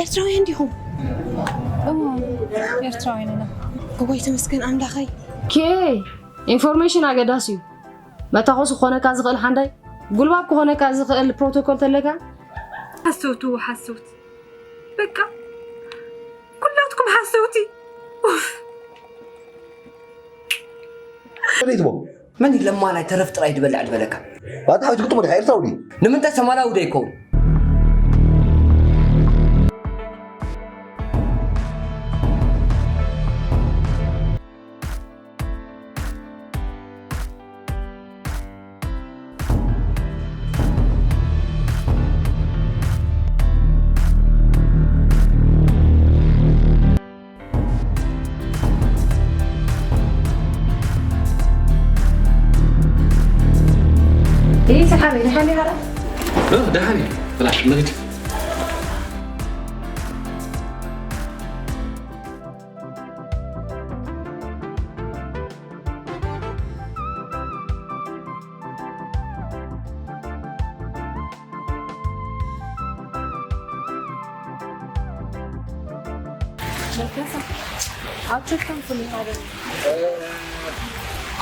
ኤርትራውያን ዲኹም? እዎ፣ ኤርትራውያን ኢና። እዋይ ተመስገን ኣምላኸይ። ኬ ኢንፎርሜሽን ኣገዳሲ እዩ። መታኮሲ ክኾነካ ዝኽእል ሓንዳይ፣ ጉልባብ ክኾነካ ዝኽእል ፕሮቶኮል ተለካ። ሓሰውቲ፣ እዎ ሓሰውቲ። በቃ ኩላትኩም ሓሰውቲ። ኡፍ። ከመይ ትብሎ? መን እዩ ለማናይ ተረፍ ጥራይ ዝበልዕ ዝበለካ? ባታ ሓዊት ግጥሙ ዲኻ ኤርትራዊ ድዩ? ንምንታይ ሰማላዊ ዶ ይከውን? ይህ ሰሓቢ ንሓሚ ኸላ ደሓን እዩ ብላሽ መግድ ኣቸቶም ፍሉይ ሓደ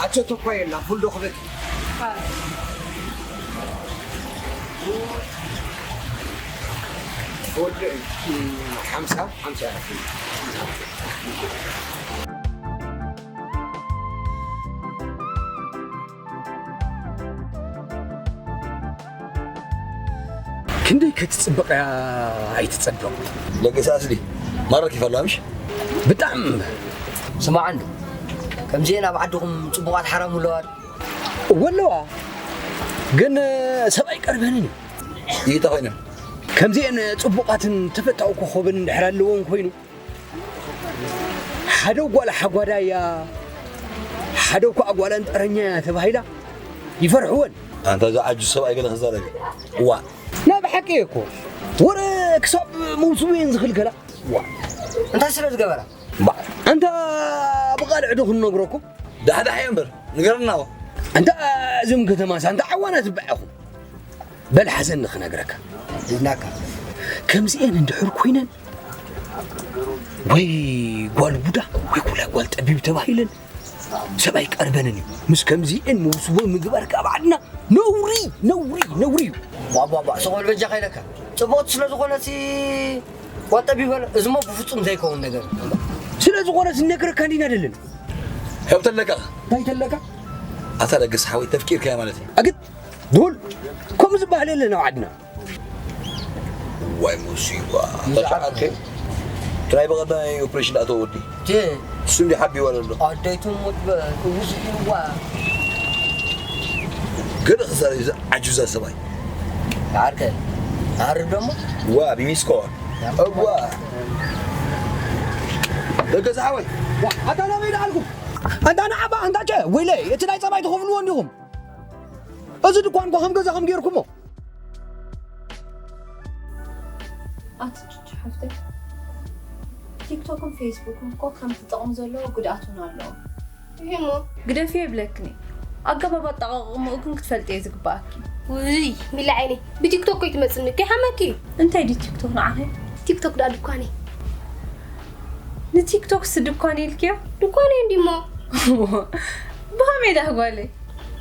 ኣቸቶ እኳ የላ ፉል ዶ ክበት ፉል ሓምሳ ሓምሳ ክንደይ ክትጽብቕ እያ ኣይትጸብቕ። ለገሰ ኣስሊ ማረክ ይፈላ ምሽ ብጣዕሚ ስማዕ እንዶ ከምዚአን ኣብ ዓድኹም ፅቡቓት ሓራሙ ኣለዋ ዶ? ወለዋ ግን ሰብኣይ ቀርበንን እዩ ይተ ኮይነ ከምዚአን ፅቡቓትን ተፈታዊ ኮኸብን እንድሕር ኣለዎም ኮይኑ ሓደ ጓል ሓጓዳ እያ ሓደ እኳ ጓል ኣንጠረኛ እያ ተባሂላ ይፈርሕወን ኣንታ እዚ ዓጁ ሰብኣይ ገለ ክዛረብ እዩ። ዋ ናይ ብሓቂ እየ እኮ ወረ ክሳብ መውስቡ እየን ዝኽልከላ ዋ እንታይ ስለ ዝገበራ ባ ኣንታ ብቓልዕ ዶ ክንነግረኩም ዳሕዳሕ እየ እምበር ንገረና ዋ ኣንታ እዞም ከተማስ ኣንታ ዓዋና ትበዐኹም በል ሓዘኒ ክነግረካ ይዝናካ ከምዚአን እንድሕር ኮይነን ወይ ጓል ቡዳ ወይ ኩላ ጓል ጠቢብ ተባሂለን ሰብኣይ ቀርበንን እዩ ምስ ከምዚአን መውስቦ ምግባር ካብ ዓድና ነውሪ ነውሪ ነውሪ እዩ ባባባ ሰቆል በጃ ከይለካ ፅቡቅቲ ስለ ዝኾነሲ ዋጠብ ይበል እዚሞ ብፍፁም ዘይከውን ነገር ስለ ዝኾነ ዝነግረካ እንዲና ደለን ሕብተለካ እንታይ ተለካ ኣታ ደገስ ሓወይ ተፍቂርካያ ማለት እዩ ኣግድ ድሁል ከምኡ ዝበሃል የለን ኣብ ዓድና ዋይ ሙሲባ ተሻዓተ ትራይ በቐዳይ ኦፕሬሽን ኣቶ ወዲ ቴ እሱ እንዲ ሓቢዋ ዘሎ ኣደይቱ ሙት ብዙሕዋ ገለ ክዛረብ እዚ ዓጁዛ ሰብኣይ ዓርከ ዓርብ ደሞ ዋ ቢሚስኮ እዋ ደገ ዝሓወይ ኣታ ናበይ ደኣልኩም ኣንታ ንዓባ ኣንታቸ ወይለይ እቲ ናይ ፀባይ ትኸፍልዎ እንዲኹም እዚ ድኳን እኮ ከም ገዛኹም ጌርኩሞ ኣቲ ቹቹ ሓፍተይ ቲክቶክን ፌስቡክን እኮ ከም ትጠቕሙ ዘለዎ ጉድኣት እውን ኣለዎ ይሄሞ ግደፍዮ ይብለክን እየ ኣገባብ ኣጠቓቕምኡ ግን ክትፈልጥዮ ዝግበኣኪ እዩ ውይ ሚላ ዓይነይ ብቲክቶክ እኮ ይትመፅኒ ከይሓመኪ እዩ እንታይ ድዩ ቲክቶክ ንዓኸ ቲክቶክ ዳ ድኳነይ ንቲክቶክስ ድኳን ኢልክዮ ድኳነይ እንዲሞ ብኸመይ ዳ ጓለይ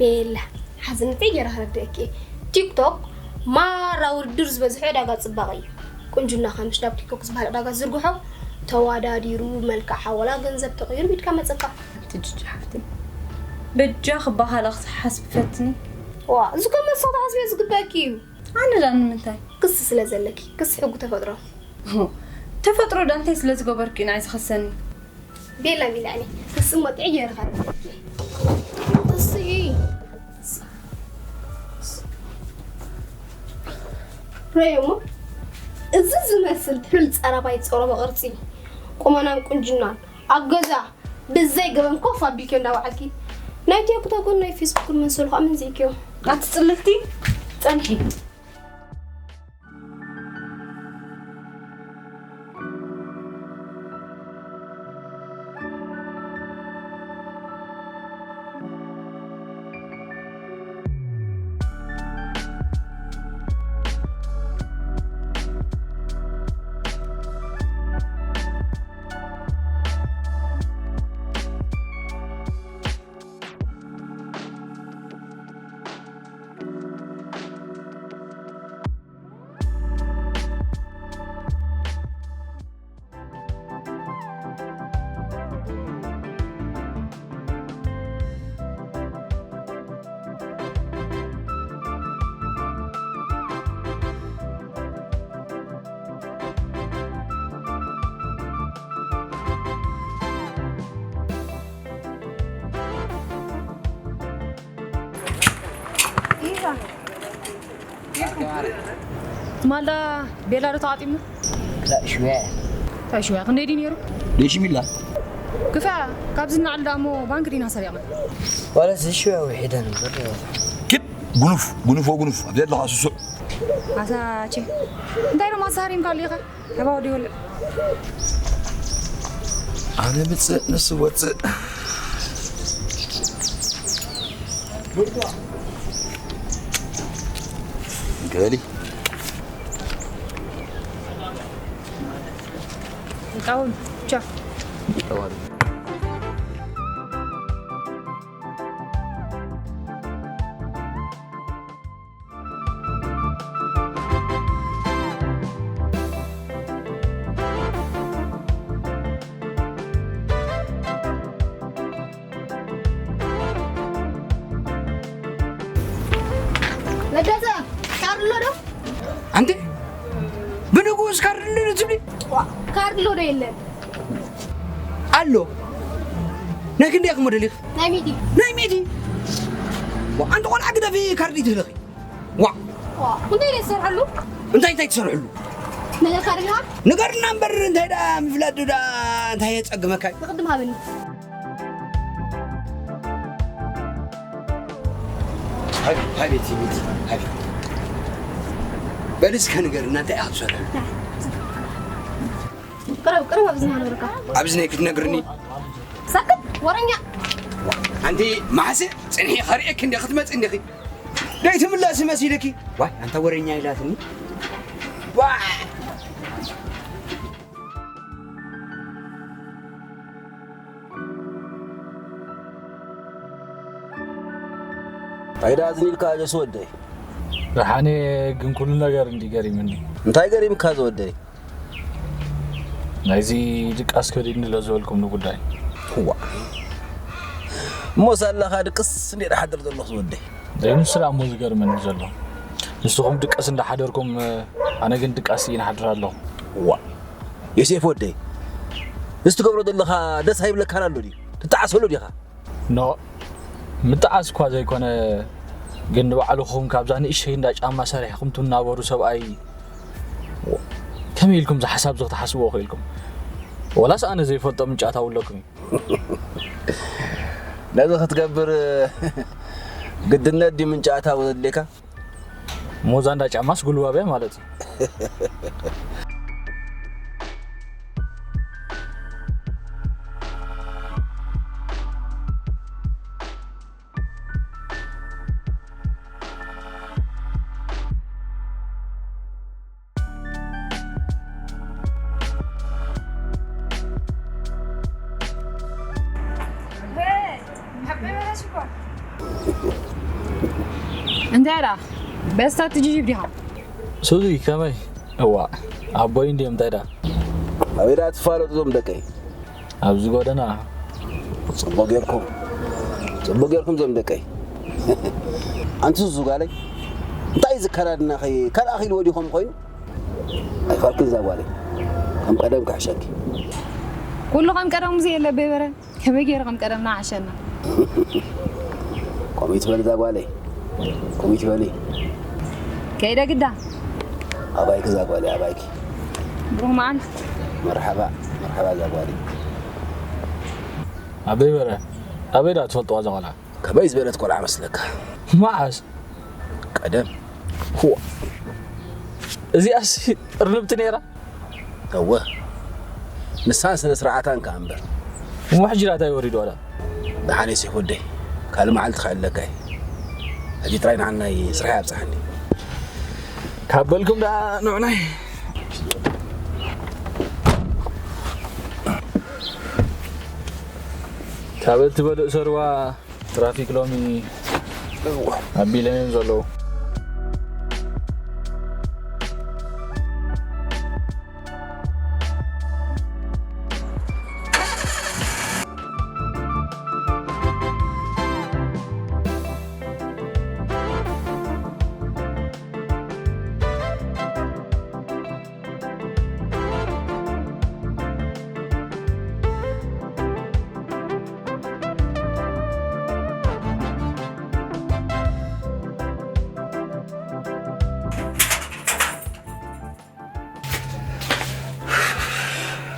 የላ ሓዝንተይ ገይረ ክረድእኪ እየ ቲክቶክ ማራ ውድድር ዝበዝሖ ዕዳጋ ፅባቐ እዩ ቁንጅናኻ ምሽ ናብ ቲክቶክ ዝበሃል ዕዳጋ ዝዝርግሖ ተዋዳዲሩ መልክዕ ሓወላ ገንዘብ ተቐይሩ ቢድካ መፀካ ትጅጂ ሓፍተይ በጃ ክባሃላ ክትሓስብ ፈትኒ ዋ እዚ ኮመት ሰው ተሓስብዮ ዝግበአኪ እዩ ኣነ ዳ ንምንታይ ክሲ ስለ ዘለኪ ክሲ ሕጉ ተፈጥሮ ተፈጥሮ ዳ እንታይ ስለ ዝገበርኩ እዩ ንዓይ ዝኸሰኒ ቤላ ሚላኒ ክሲ እሞ ጥዕየ ኢኻ ክሲ ረዮሞ እዚ ዝመስል ትሑል ፀረባ ይፀረቦ ቅርፂ ቁመናን ቁንጅናን ኣብ ገዛ ብዘይ ገበን ኮፍ ኣቢልክዮ እንዳበዓልኪ ናይ ቲክቶክን ናይ ፌስቡክን መሰሉ ከዓ መንዚእክዮ ኣቲ ፅልልቲ ፀንሒ ትማልዳ ቤላ ዶ ተቓጢሙ? لا شوية. እንታይ ሽውያ ክንደይ ድዩ ነይሩ? ደሽ ሚላ። ክፋ ካብዚ ንላዕሊ ደኣ እሞ ባንክ ዲና ሰሪቕና። ولا شوية وحيدة نبر. ኪድ ጉኑፍ ጉኑፍ ወጉኑፍ ኣብ ዘለኻ ስሱዕ። ኣሳቼ እንታይ ደሞ ኣሳሪምካ ኣሊኻ? ሕባው ዲወለ ኣነ ምፅእ ንሱ ወፅእ። ገሊ ይቃወም ቻ ለገሰ ካርድ ኣሎ ዶ? ኣንቲ ብንጉስ ካርድ ኣሎ ትብሊ? ካርድ ኣሎ ዶ የለን? ኣሎ። ናይ ክንደይ ኢኹም ደሊኽ? ናይ ሚእቲ። ናይ ሚእቲ። ዋ፣ ኣንቲ ቆልዓ ግደፊ ካርድ ትህልኺ። ዋ፣ ዋ፣ እንታይ ኢለ ዝሰርሐሉ? እንታይ እንታይ ትሰርሕሉ? ነገር ካርድና? ንገርና እምበር እንታይ ደኣ ምፍላጥ ደኣ እንታይ የጸግመካ? ንቕድም ሃበኒ። ሃቢ፣ ሃቢ፣ ሃቢ፣ ሃቢ። በል እስከ ንገርና እንታይ ኢኻ ትሰርሕ? ቅረብ፣ ቅረብ፣ ኣብዚ ንሃለውካ። ኣብዚ ናይ ክትነግርኒ? ሰክት፣ ወረኛ። ኣንቲ መሓሰ ጽንሒ ከርእየኪ እንደ ክትመጽ እንዲኺ። ደይ ትምለሲ መሲልኪ? ዋይ፣ ኣንታ ወረኛ ኢላትኒ። ዋይ። እንታይ ደኣ ኣዝኒልካ ጀስ ወደይ? ደሓነ ግን ኩሉ ነገር እንዲ ገሪምኒ። እንታይ ገሪምካ ዝወደይ? ናይዚ ድቃስ ከዲድኒ ለ ዝበልኩምኒ ጉዳይ። ዋ። እሞ ሳላኻ ድቅስ እንዴ ሓድር ዘለኹ ዝወደይ? ዘይኑ ስራ እሞ ዝገርመኒ ዘሎ። ንስኹም ድቀስ እንዳሓደርኩም ኣነ ግን ድቃስ ይንሓድር ኣለኹ። ዋ። ዮሴፍ ወደይ። እዚ ትገብሮ ዘለኻ ደስ ኣይብለካን ኣሎ ድዩ? ትጠዓሰሉ ዲኻ? ኖ ምጥዓስ እኳ ዘይኮነ ግን ንባዕልኹም ካብዛ ንእሸይ እንዳ ጫማ ሰሪሕኹም ትናበሩ ሰብኣይ ከመይ ኢልኩም ዝሓሳብ እዚ ክትሓስብዎ ክኢልኩም? ወላስ ኣነ ዘይፈልጦ ምንጫት ኣለኩም እዩ? ነዚ ክትገብር ግድነት ድዩ ምንጫት ኣው ዘድልየካ? ሞዛ እንዳ ጫማስ ጉልባብያ ማለት እዩ። እንታይ ደኣ በስታት ትጅጅብ ዲኻ? ሱዚ ከመይ? እዋ ኣቦይ እንዲዮም እንታይ ደኣ? ኣበይ ደኣ ትፋለጡ እዞም ደቀይ? ኣብዚ ጎደና ጽቡቅ ጌርኩም ጽቡቅ ጌርኩም ዞም ደቀይ። ኣንቲ ሱዚ ጓለይ እንታይ ዝከዳድናኺ ካልእ ኣኺልዎ ዲኹም ኮይኑ? ኣይፋልክን እዛ ጓለይ ከም ቀደም ክሕሸኪ። ኩሉ ከም ቀደሙ ዘየለ በይበረ ከመይ ገይሩ ከም ቀደምና ዓሸና? ከምኡ ይትበል እዛ ጓለይ ከምኡ ይትበሊ። ከይደ ግዳ ኣባይኪ እዛ ጓለይ ኣባይኪ። ብሩህ መዓልቲ። መርሓባ መርሓባ እዛ ጓለይ። ኣበይ በረ ኣበይ ዳ ትፈልጥዋ እዛ ቆልዓ? ከመይ ዝበለት ቆልዓ መስለካ? መዓስ? ቀደም። እዚኣስ ርንብቲ ነይራ? እወ ንሳን ስነ ስርዓታን ከኣ እምበር። እሞ ሕጂ ዳኣ እንታይ ወሪዱ ዋላ? ደሓን ዮሴፍ ወደይ ካልእ መዓልቲ ክዕለካ እየ። ሕጂ ጥራይ ንዓናይ ስራሕ ኣብፅሓኒ። ካብ በልኩም ደኣ ንዑናይ። ካብ እትበልእ ሰርዋ ትራፊክ ሎሚ ኣቢሎም እዮም ዘለዉ።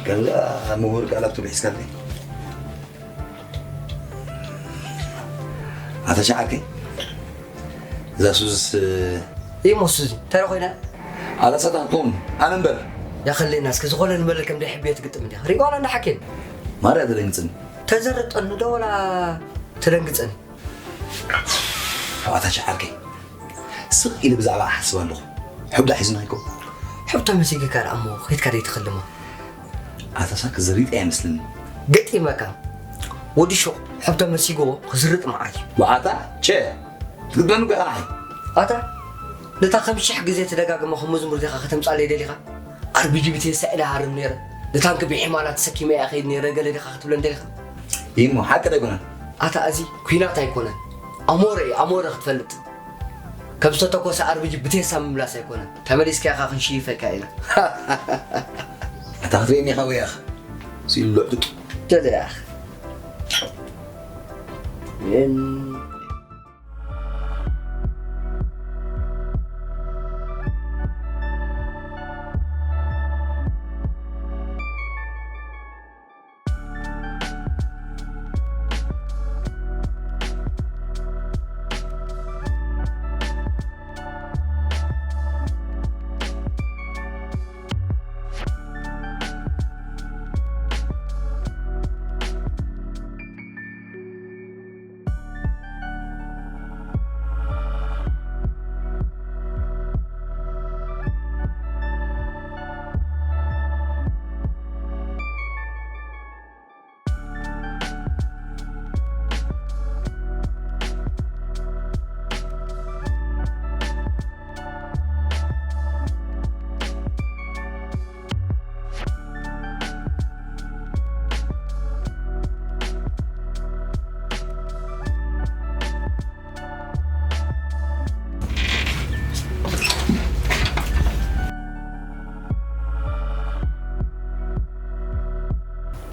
ከምዛ ምሁር ቃላቱ ሒዝካለይ። ኣታ ሸዓርከይ፣ እዛ ሱዝስ እሞ ሱዚ፣ እንታይ ኮይና? ኣላ ሳታ ትኸውን፣ ኣነ እምበር። ያኸለና እስከ ዝኾነ ንመለል ከም ደይ ሕብየ ትግጥም እንዲያ። ሪጓላ እንዳ ሓኬን። ማርያ ተደንግጽኒ። ተዘርጠኒ ዶ ወላ ተደንግጸኒ? ኣታ ሸዓርከይ፣ ስቕ ኢለ ብዛዕባ እሓስብ ኣለኹ። ሕብ ዳ ሒዝና ይኮ? ሕብ ተመሲግካ ደኣ እሞ ኬድካ ደይ ትኸልማ? ኣታ ሳክ ዘሪጠ ኣይመስልኒ። ገጢመካ። ወዲ ሹቕ ሕብ ተመሲግዎ ክዝርጥ መዓት እዩ። ወኣታ ቸ፣ ትግበን እኮ ኢኻ ንዓይ። ኣታ ነታ ከም ሽሕ ግዜ ተደጋግመ ከም መዝሙር ዲኻ ከተምጻለይ ደሊኻ? ኣርቢጂ ብቴሳ ኢለ ሃርም ነይረ። ንታንኪ ብሒማና ተሰኪመ እያ ከይድ ነይረ ገለ ዲኻ ክትብለን ደሊኻ? ይሞ ሓቂ ዶ ኣይኮነን? ኣታ እዚ ኲናት ኣይኮነን። ኣሞረ እዩ፣ ኣሞረ ክትፈልጥ። ከም ዝተተኮሰ ኣርቢጂ ብቴሳ ምምላስ ኣይኮነን። ተመሊስካ ኢኻ ክንሽይፈካ ኢና። ኣታ ክትርእየኒ ኢኻ ወይ ኢኻ? ሲሉ ልዕጡጥ። ተደያኽ።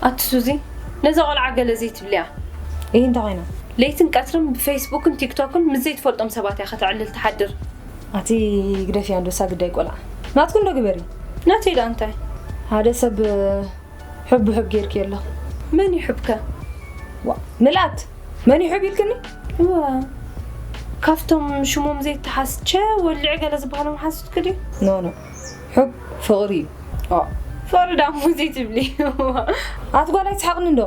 ኣቲ ሱዚ፣ ነዛ ቆልዓ ገለ ዘይትብልያ። እይ፣ እንታይ ኮይና? ለይትን ቀትርን ብፌስቡክን ቲክቶክን ምስ ዘይትፈልጦም ሰባት እያ ከተዕልል ትሓድር። ኣቲ ግደፍያ እንዶ፣ እሳ ግዳይ ቆልዓ። ናትኩ እንዶ ግበሪ። ናተይ ደኣ እንታይ? ሓደ ሰብ ሕብ ሕብ ጌርኪ ኣሎ። መን እዩ ሕብከ? ዋ፣ ምልኣት! መን እዩ ሕብ ኢልክኒ? እዋ፣ ካብቶም ሽሞም ዘይተሓስቸ ወልዕ ገለ ዝበሃሎም ሓስድኪ ድዩ? ኖ፣ ኖ። ሕብ ፍቕሪ እዩ። ኦ፣ ፍቕሪ ዳሞ ዘይትብሊ። ኣቲ ጓል ኣይትስሓቕኒ እንዶ።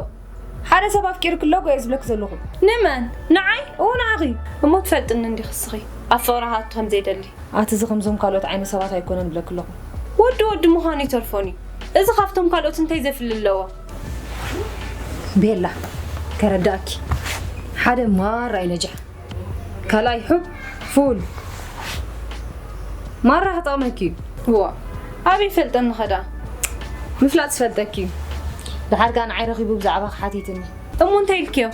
ሓደ ሰብ ኣፍቂርኪ ኣሎ ጎየ ዝብለኪ ዘለኹ። ንመን? ንዓይ? እዎ፣ ንዓኺ። እሞ ትፈልጥኒ እንዲኺ እስኺ፣ ኣብ ፍቕሪ ክኣቱ ከም ዘይደሊ። ኣቲ እዚ ከምዞም ካልኦት ዓይነት ሰባት ኣይኮነን ብለኪ ኣለኹ። ወዲ ወዲ ምዃኑ ይተርፎን እዩ። እዚ ካብቶም ካልኦት እንታይ ዘፍሊ ኣለዎ? ቤላ፣ ከረዳእኪ። ሓደ ማራ እዩ ነጃሕ። ካልኣይ ሑብ ፉል። ማራ ክጠቕመኪ እዩ። እዋ፣ ኣበይ ይፈልጠኒ ኸዳ? ምፍላጥ ዝፈልጠኪ እዩ። ደሓር ከኣ ንዓይ ረኺቡ ብዛዕባ ክሓቲትኒ። እሞ እንታይ ኢልክዮ?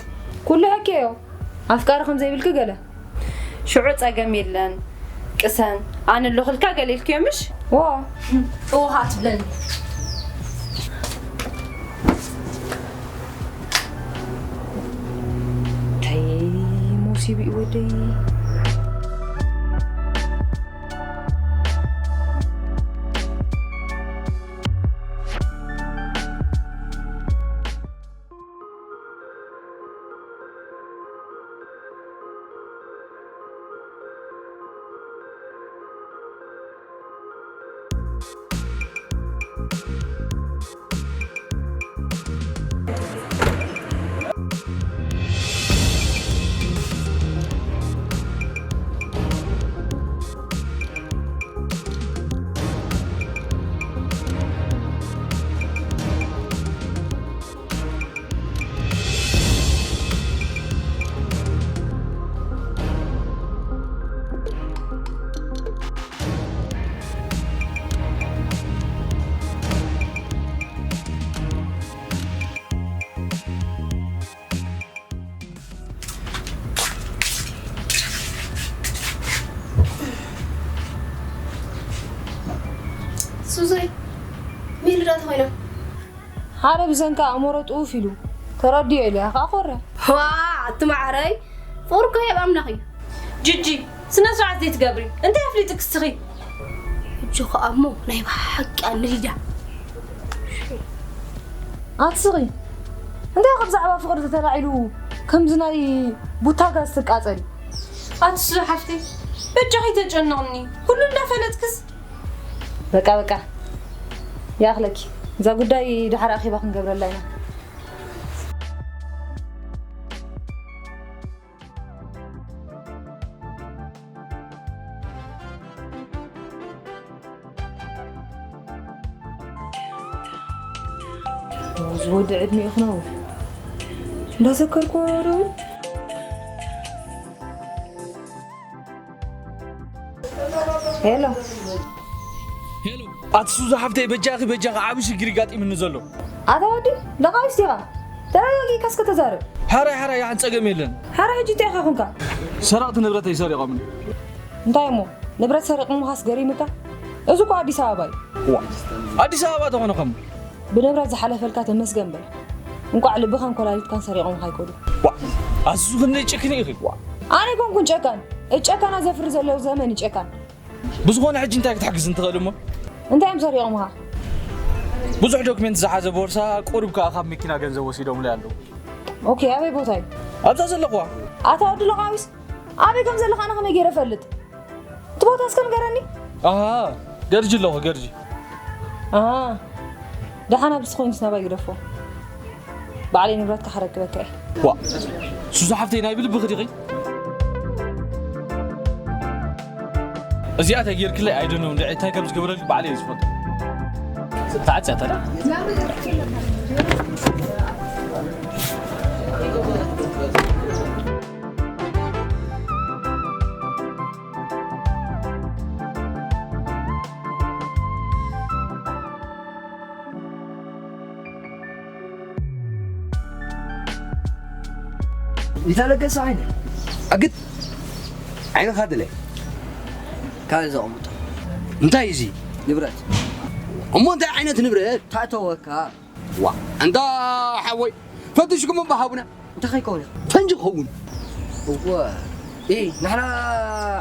ኩሉ ሕክዮ። ኣፍቃሪ ከም ዘይብልኪ ገለ። ሽዑ ጸገም የለን። ቅሰን፣ ኣነ ኣለኹልካ ገለ ኢልክዮ ምሽ? ዋ። እወ ትብለኒ። እንታይ ሞሲብ እዩ ወደይ? ሱዙይ፣ ሚሉ ዶ ተኾይኖም? ሓደ ብሰንኪ ኣእምሮ ጥውፍ ኢሉ። ተረዲኦ ኢለ እያ ከኣ ኮረ። ዋ፣ ኣቲ ማዓረይ፣ ፍቕሪ እኮ ህያብ ኣምላኽ እዩ። ጂጂ፣ ስነ ስርዓት ዘይትገብሪ፣ እንታይ ኣፍሊጥኪ እስኺ? ሕጂ ኸኣ እሞ ናይ ብሓቂ ኣነዲዳ። ኣትስኺ እንታይ ካብ ዛዕባ ፍቕሪ ተተላዒሉ ከምዚ ናይ ቡታ ጋዝ ትቃጸሊ? ኣትሱ ሓፍተይ በጃኺ ተጨነቕኒ ኩሉ እንዳፈለጥክስ። በቃ በቃ ይኣኽለኪ። እዛ ጉዳይ ድሓር ኣኼባ ክንገብረላ ኢና። ዝወዲ ዕድሚኡ ክነው እንዳዘከርኩ ደው። ሄሎ ሄሎ፣ ኣቲ ሱዛ ሓፍተይ፣ በጃኺ በጃኺ፣ ዓቢ ሽግር ይጋጢምኒ ዘሎ። ኣታ ወዲ ደቃዊስ ዲኻ? ተረጋጊእካ እስከ ተዛረብ። ሓራይ ሓራይ፣ ያሕን ጸገም የለን። ሓራይ ሕጂ እንታይ ኢኻ ኮንካ? ሰረቕቲ ንብረተይ ሰሪቖምኒ። እንታይ እሞ ንብረት ሰሪቕምኻስ ገሪምካ? እዚ እኮ ኣዲስ ኣበባ እዩ። ዋ፣ ኣዲስ ኣበባ ተኾነ ኸም ብንብረት ዝሓለፈልካ ተመስገን በል። እንቋዕ ልብኻን ኮላሊትካን ሰሪቖምኻ ኣይኮዱ። ዋ፣ ኣዝዩ ክንደይ ጭክኒ ኢኺ። ዋ። ኣነ ኣይኮንኩን ጨካን። እጨካና ዘፍሪ ዘለዉ ዘመን እዩ ጨካን። ብዝኾነ ሕጂ እንታይ ክትሕግዝኒ ትኽእል እሞ? እንታይ እዮም ሰሪቖምኻ? ብዙሕ ዶክሜንት ዝሓዘ ቦርሳ፣ ቁሩብ ከኣ ካብ መኪና ገንዘብ ወሲዶምለይ ኣለዉ። ኦኬ፣ ኣበይ ቦታ እዩ? ኣብዛ ዘለኹዋ። ኣታ ወዲ ለቓዊስ፣ ኣበይ ከም ዘለኻ ኣነ ከመይ ገይረ እፈልጥ? እቲ ቦታ እስከ ንገረኒ። ኣሃ፣ ገርጂ ኣለኹ፣ ገርጂ። ኣሃ፣ ደሓን ኣብዚ ኮይንስ ናባይ ግደፎ። ባዕለይ ንብረትካ ከረክበካ እየ። ዋ፣ ሱዛ ሓፍተይ፣ ናይ ብልብኺ ዲኺ? እዚኣ ተጌርክለይ ኣይደነው እንደ እንታይ ከም ዝገበረልክ ባዕለይ እየ ዝፈልጦ። ተዓጽያ ተላ። ይተለገሰ ዓይነ ኣግድ ዓይንኻ ድለ ካልእ ዘቐምጦ እንታይ እዚ ንብረት እሞ እንታይ ዓይነት ንብረት ታእተወካ ዋ እንዳ ሓወይ ፈትሽኩም እምባ ሃቡና እንታይ ከይከውን ኢኻ ፈንጂ ክኸውን እወ ኢ ንሕና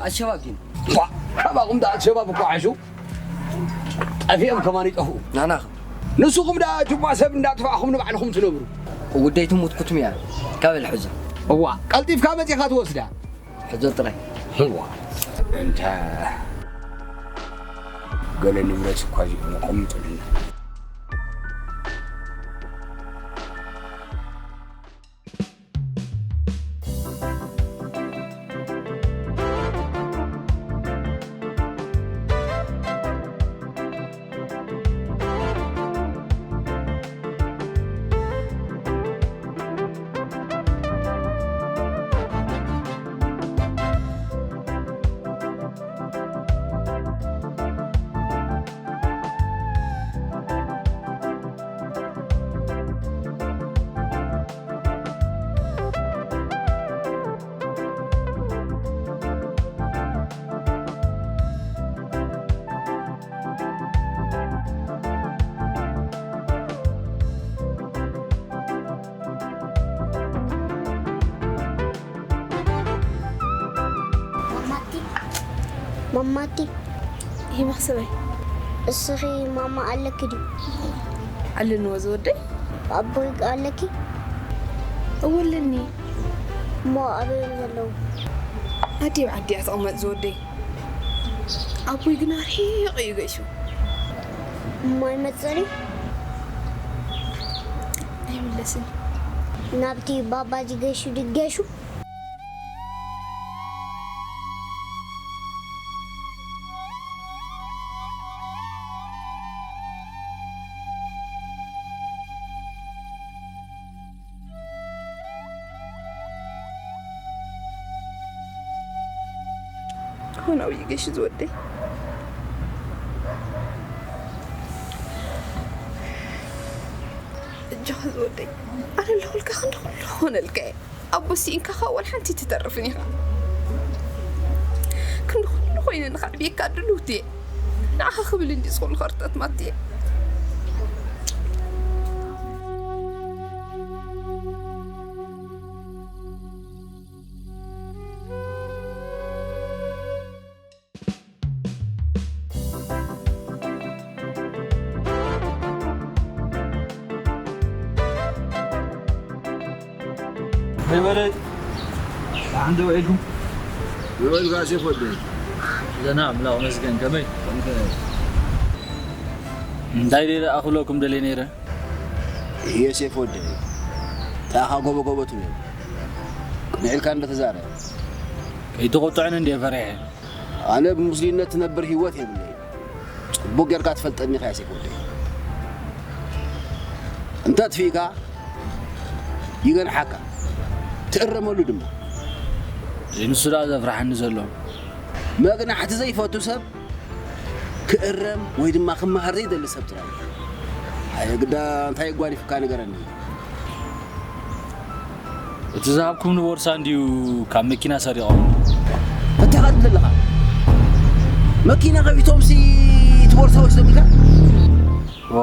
ኣሸባብ ዲና ዋ ካባኹም ዳ ኣሸባብ እኮ ዓሹ ጠፊኦም ከማን ይጠፍኡ ናና ንስኹም ደኣ ጅማ ሰብ እንዳጥፋእኹም ንባዕልኹም ትነብሩ። ውደይ ትሙት ኩትም እያ። ካብ ልሕዞ። እዋ፣ ቀልጢፍካ መጺኻ ትወስዳ። ሕዞ ጥራይ። እዋ። እንተ ገለ ንብረት እኳ እዚኦም ኣቐምጡልና። ማማቲ ማማቲ ይመኽስበይ እስኺ ማማ ኣለኪ ድዩ ኣለንዎ ዝወደይ ኣቦይ ኣለኪ እወ ኣለኒ እሞ ኣበይ እዮም ዘለዉ ኣድየ ኣብ ዓዲ እያ ትቕመጥ ዝወደይ ኣቦይ ግና ርሒቕ እዩ ገይሹ እሞ ኣይመፅእን እዩ ኣይምለስን ናብቲ ባባጂ ገይሹ ድገሹ ሆናዊ ገሽ ዝወደይ እጃኻ ዝወደይ ኣነ ኣለኹልካ ክንዲ ኩሉ ኾነልካ እየ ኣቦ ስኢንካ ኸዓ ዋላ ሓንቲ ትተርፍን ኢኻ ክንዲ ኩሉ ኮይነ ንኸዕብየካ ድልውቲ እየ ንዓኻ ክብል እንዲ ዝኹሉ ኸርተት ማት እየ በረድ፣ ደሓን ዶ ውዒልኩም? ውዒልካ ሴፍ ወደይ? ደህና፣ ኣምላኽ ይመስገን። ከመይ? እንታይ ደይ ደኣ ክብለኩም ደልየ ነይረ? እየ ሴፍ ወደይ። እንታይ ኢኻ ጎቦ ጎቦ ትብል? ቅንዕ ኢልካ እንዶ ተዛረብ። ከይትቆጥዑኒ እንድየ ፈሪሐ። ኣነ ብሙስሊምነት ትነብር ህይወት የብለይን። ጽቡቕ ጌርካ ትፈልጠኒ ኢኻ ዮሴፍ ወደይ። እንተ ኣጥፊእካ ይገንሓካ፣ ትእረመሉ ድማ። እዚ ንሱ ደኣ ዘፍርሓኒ ዘሎ። መግናሕቲ ዘይፈቱ ሰብ ክእረም ወይ ድማ ክመሃር ዘይደሊ ሰብ ጥራይ እዩ። ኣየ ግዳ እንታይ የጓኒፍካ ንገረኒ። እቲ ዝሃብኩምኒ ቦርሳ እንድዩ ካብ መኪና ሰሪቖም። እንታይ ኢኻ ትብል ዘለኻ? መኪና ከፊቶምሲ እቲ ቦርሳ ወሲዶም ኢልካ? ዋ።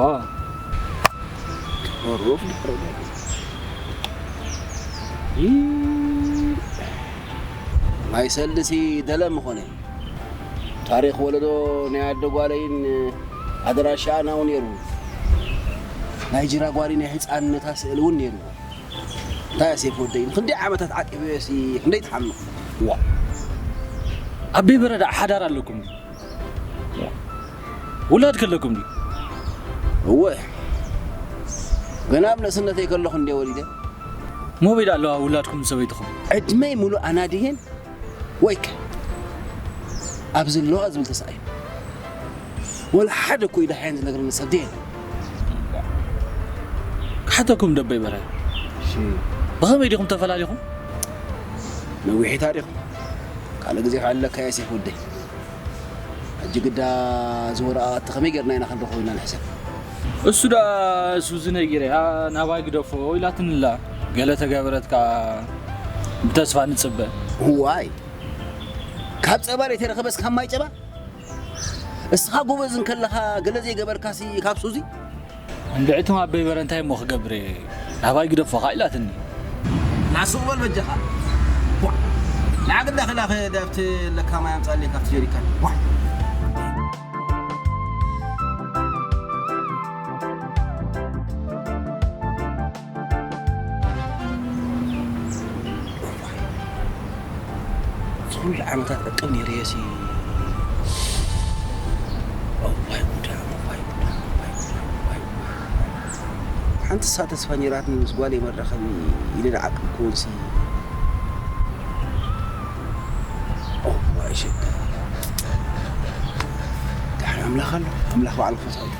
ወሩፍ ድሕሪ ገለ። ይ-፣ ናይ ሰልድሲ ደለ ምኾነ። ታሪኽ ወለዶ ናይ ኣደ ጓለይን ኣድራሻኣን እውን ነይሩ። ናይ ጅራ ጓሊ ናይ ህፃንነታ ስእሊ እውን ነይሩ። እንታይ ዮሴፍ ወደይ፣ ንክንደይ ዓመታት ዓቂበዮሲ ክንደይ ትሓምቕ? ዋ። ኣበይ በረዳ ሓዳር ኣለኩም ድዩ? ውላድ ከለኩም ድዩ? እወ። ገና ኣብ ንእስነተይ ከለኹ እንደ ወሊደ። ሞበይ ደኣ ኣለዋ ውላድኩም ሰበይትኹም? ዕድመይ ሙሉእ ኣናድየን ወይከ ኣብዚ ኣለዋ ዝብል ተሳኢኑ። ወላ ሓደ እኮ ኢዳ ሓየን ዝነግረኒ ሰብ ደየለ። ክሓተኩም ደበይ በረ። እሺ። ብኸመይ ዲኹም ተፈላሊኹም? ነዊሕ ታሪኹ። ካልእ ግዜ ክዕለካ እየ ዮሴፍ ወደይ። ሕጂ ግዳ እዚ ወረቓቕቲ ከመይ ጌርና ኢና ክንረኽቦ ኢና ንሕሰብ? እሱ ደኣ ሱዚ ነጊረያ ናባይ ግደፎ ኢላትንላ። ገለ ተገበረት ከኣ ብተስፋ ንጽበ። እዋይ፣ ካብ ጸባ ዘይተረኸበስ ካብ ማይ ጨባ? እስኻ ጎበዝ እንከለኻ ገለ ዘይገበርካሲ ካብ ሱዚ? እንድዒ ትም ኣበይ በረ እንታይ እሞ ክገብር እየ? ናባይ ግደፎ ኸኣ ኢላትኒ። ናስቕ በል በጃኻ። ቧዕ! ንዓ ግዳ ክላኸ ዳብቲ ለካ ማይ ኣምጻለይ ካብቲ ጀሪካን። ቧዕ! እዚ ኩሉ ዓመታት ዕቅብ ነይረዮሲ። እዋይ ጉዳ፣ እዋይ ጉዳ፣ እዋይ ጉዳ፣ እዋይ ጉዳ። ሓንቲ እሳ ተስፋ ነይራትኒ ምስ ጓለይ መራኸቢ ኢለ ዝዓቀብክወንሲ። እዋይ ሸጋ። ደሓን ኣምላኽ ኣሎ፣ ኣምላኽ ባዕሉ ክፈትሖ እዩ።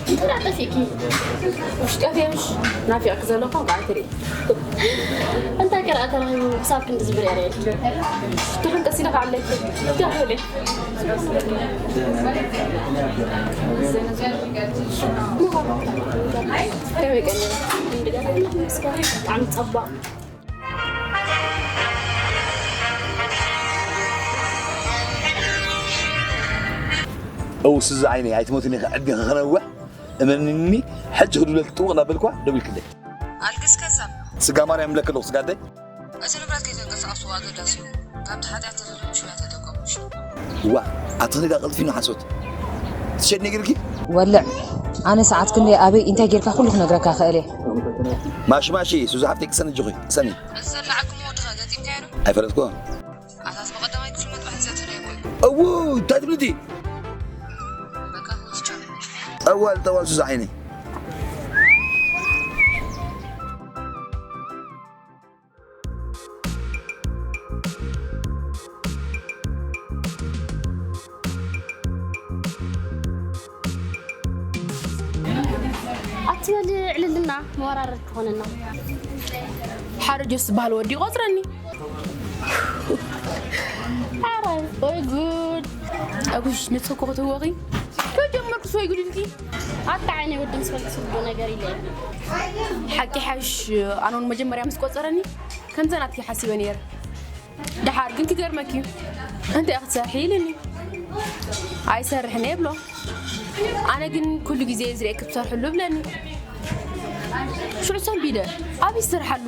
እንተ ደኣ ጠፊእኪ፣ ውሽጢ ኣትየ ምሽ ናፊቕኪ ዘለኹ፣ እንቋዕ ትርኢ። እንታይ ከ ደኣ ተራኺቡ ክሳብ ክንዲ ዝብር እያ ርእየኪ። ትኹን ቀስ ኢለ ክዓብለኪ። እንታይ ክብል እየ? ከመይ ቀኒኹም? ብጣዕሚ ጸባቕ። እው ስዚ ዓይነይ ኣይትሞትን ኢኺ ዕድሜኺ ክነውሕ እመንኒ። ሕጂ ክድውለልኪ ጥውቕ እናበልኳ ደዊልክለይ። ኣልግስ ከዛብ። ስጋ ማርያም እብለኪ ኣለኹ ስጋ ኣደይ። እቲ ንብረት ከይተንቀሳቐስዎ ኣገዳሲ እዩ። ካብቲ ሓጢኣት ተደልዩ ሽውያ ተጠቀሙ። እዋ ኣቲ ክንደይ ደኣ ቀልጢፊ ንሓሶት ትሸጥ ነጊርኪ። ወልዕ ኣነ ሰዓት ክንደይ ኣበይ እንታይ ጌርካ ኩሉ ክነግረካ ክእል እየ። ማሺ ማሺ ሱዚ ሓፍተይ ቅሰኒ ኣጆኺ ቅሰኒ። እዚ ዘላዓልኩሞ ወድኻ ገጢምካዮ ዶ? ኣይፈለጥኩዎን። ኣታ ብቐዳማይ ክፍሊ መጥባሕቲ ዘተለየኮ እዩ። እዉ እንታይ ትብሊ እቲ? በቃ ክወስድ ቻለ። ጠዋል ጠዋል ሱዚ ዓይነይ። ኣትበል ዕልልና መወራረድ ክኾነና። ሓደ ጆስ ዝበሃል ወዲ ይቆጽረኒ። ኣረ ወይ ጉድ። ኣጉሽ ንጽህ እኮ ክትህወኺ። ከጀመርኩ ሰው ይጉድልኪ። ኣታ ዓይነይ ወዲ ምስ በልክ ስብዶ ነገር ኢለ። ሓቂ ሓሽ ኣኖን መጀመርያ ምስ ቆጸረኒ ከምዘን ኣትኪ ሓሲበ ነይር። ደሓር ግን ክገርመኪ እዩ። እንታይ ክትሰርሒ ኢልኒ። ኣይሰርሕን እየ ብሎ። ኣነ ግን ኩሉ ግዜ ዝርእየኪ ክትሰርሕሉ ብለኒ። ሽዑ ሰንቢደ። ኣብ ይሰርሓሉ።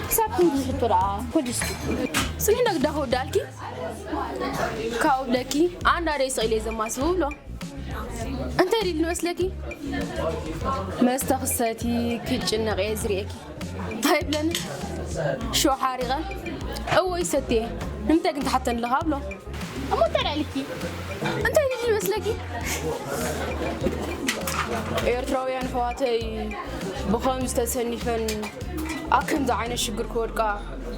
ክሳብ ክንዲ ዝሕቶ ደኣ ፖሊስ። ጽኒሕና ግዳ ክወዳልኪ። ካብኡ ብለኪ ኣንዳ ደይ ስቕ ኢለ ዘማስቡ ብሎ። እንታይ ዲል ንመስለኪ? መስተ ክሰቲ ክጭነቕ እየ ዝርእየኪ። እንታይ ብለኒ? ሽው ሓሪቐ። እወ ይሰትየ። ንምንታይ ግን ትሓተኒ ኣለኻ ብሎ። እሞ እንታይ ደኣ ኢልኪ? እንታይ ዲል ንመስለኪ? ኤርትራውያን ኣሕዋተይ ብኸምዚ ተሰኒፈን ኣብ ከምዚ ዓይነት ሽግር ክወድቃ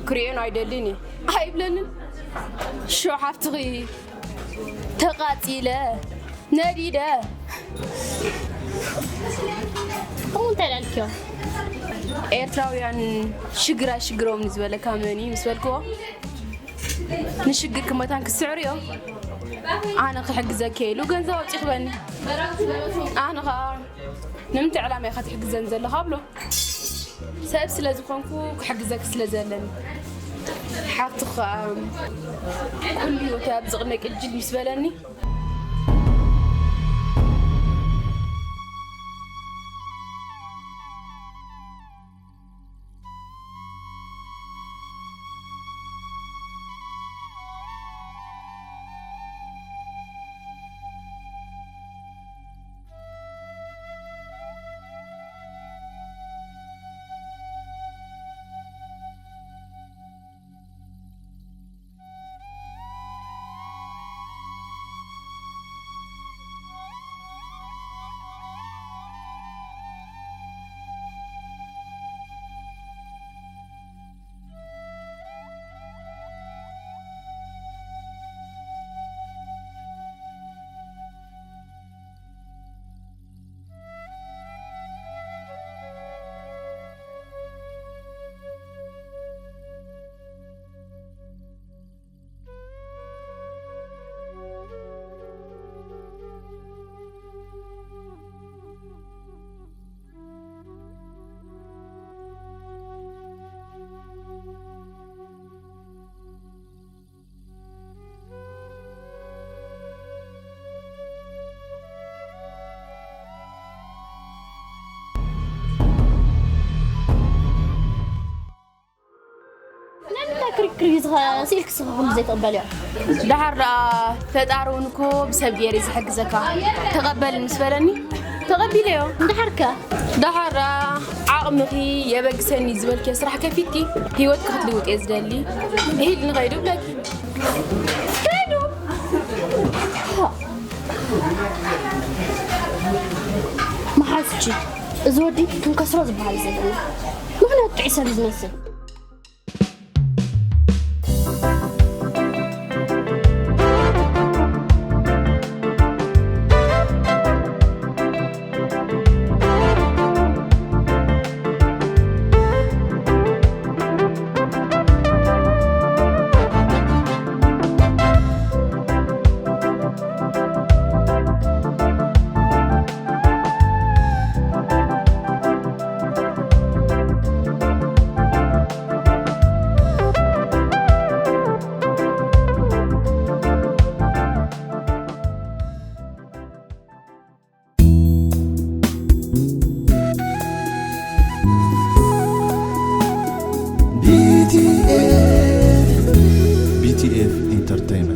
ክርእየን ኣይደልን እየ። ኣይብለንን። ሽው ሓፍትኺ ተቓጺለ፣ ነዲደ። ከምኡ እንታይ ደኣ ኢልክዮ? ኤርትራውያን ሽግር ኣይሽግሮም ዝበለካ መን እዩ ምስ በልክዎ፣ ንሽግር ክመታን ክስዕርዮ ኣነ ክሕግዘኪ ኢሉ ገንዘብ ኣውፂ ክበኒ። ኣነ ኸዓ ንምንታይ ዕላማ ኢኻ ትሕግዘን ዘለኻ ብሎ። ሰብ ስለ ዝኾንኩ ክሕግዘኪ ስለ ዘለኒ። ሓፍትኻ ኩሉ ህይወተይ ኣብ ዝቕነ ቅጅል ምስ በለኒ። ንምንታይ ክርክር እዩ ዝኸ-፣ ስኢልክ ስኽኹም ዘይትቕበልዮ? ደሓር ደኣ ፈጣሪ እውን እኮ ብሰብ ገይሩ ዝሕግዘካ። ተቐበል ምስ በለኒ ተቐቢለዮ። ደሓርከ? ደሓር ደኣ ዓቕምኺ የበግሰኒ ዝበልክዮ ስራሕ ከፊትኪ ህይወትኪ ክትልውጥ እየ ዝደሊ። ሂድ ንኸይዱ ብለኪ። ከይዱ። መሓዝቺ፣ እዚ ወዲ ክንከስሮ ዝበሃል ዘለና። ምኽንያቱ ጥዑይ ሰብ እዩ ዝመስል። ቢ ቲ ኤፍ፣ ቢ ቲ ኤፍ ኢንተርቴይንመንት።